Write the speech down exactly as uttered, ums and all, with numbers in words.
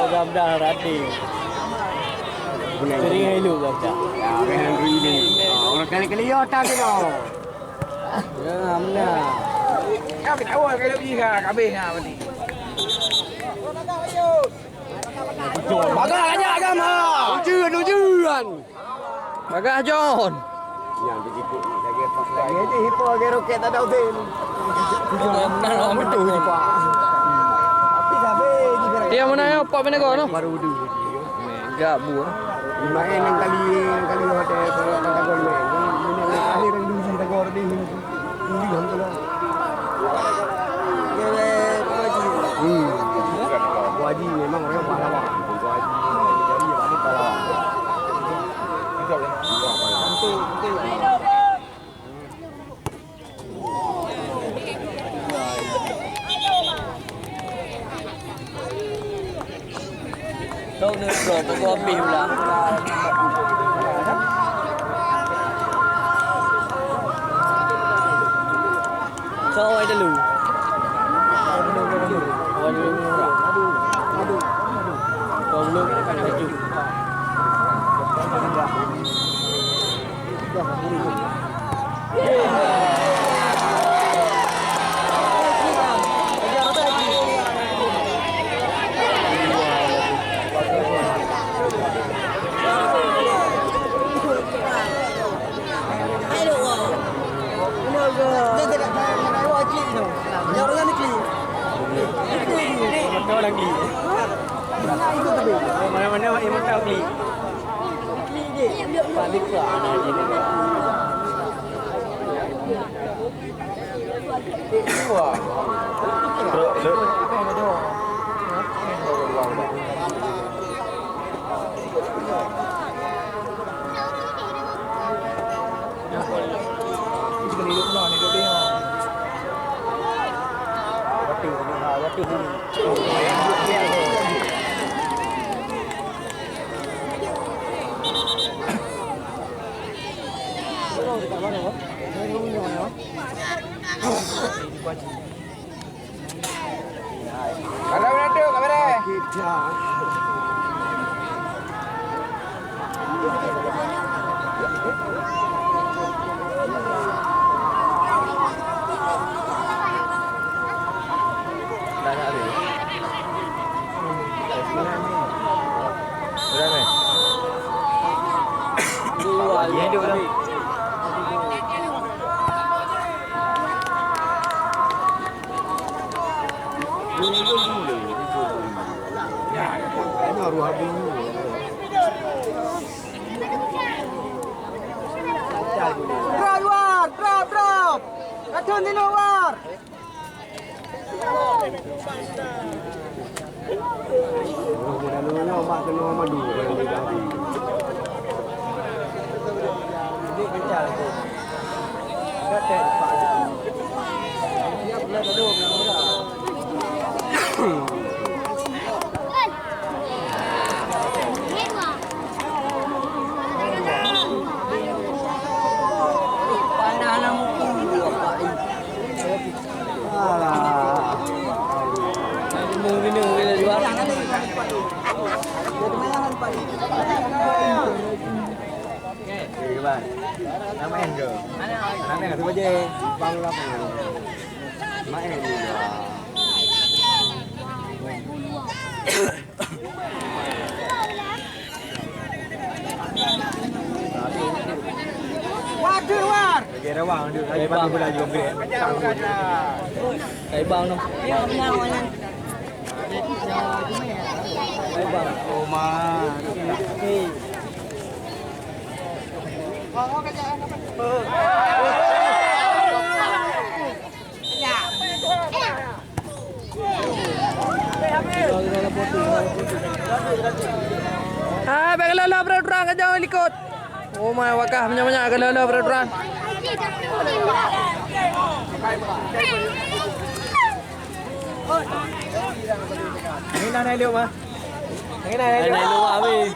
Gabdah raté. Sering hai lu gabdah. Orang kali-kali ya tak kena. Ya, mana? Kau kena awal kalau pergi ha, habis ha mati. Bagah aja agama. Ujian, ujian. Bagah John. Nyang dijikuk lagi pas lagi. Jadi hipo lagi roket tak ada usin. Betul hipo. Tapi sampai di Dia mana ya Pak Benego no? Baru udah. Enggak bu. Main yang kali yang kali hotel kalau kata gol main. Ini yang terakhir yang diuji tak gol di. Hmm. Bu Haji memang orang pahlawan. Bu Haji jadi pahlawan. Kau ni bro, kau habis pula. Kau awai dulu. Awai dulu murah. Kau belum, kau belum. Mana-mana mak imam tak beli. Pak Dika anak dia. Truk, truk. Kamera tu, kamera. Ramai. Dua, hidup dah. Drop, War! Drop, drop! Kacun di luar! Panah lam muka. Alah. Kena, kena, kena juara. Okey, bang. Nak main ke? Nak main ke? Bang, main ni. Waduh, War. Lagi rewang dia. Lagi bang. Lagi bang. Lagi bang tu. Lagi bang. Oh, ma. Ah, bèk lolo bro, durang ka jauh likot. Oh my, wakah banyak-banyak ka lolo bro, durang. Ini nak naik lewat mah. Ini nak naik lewat habis.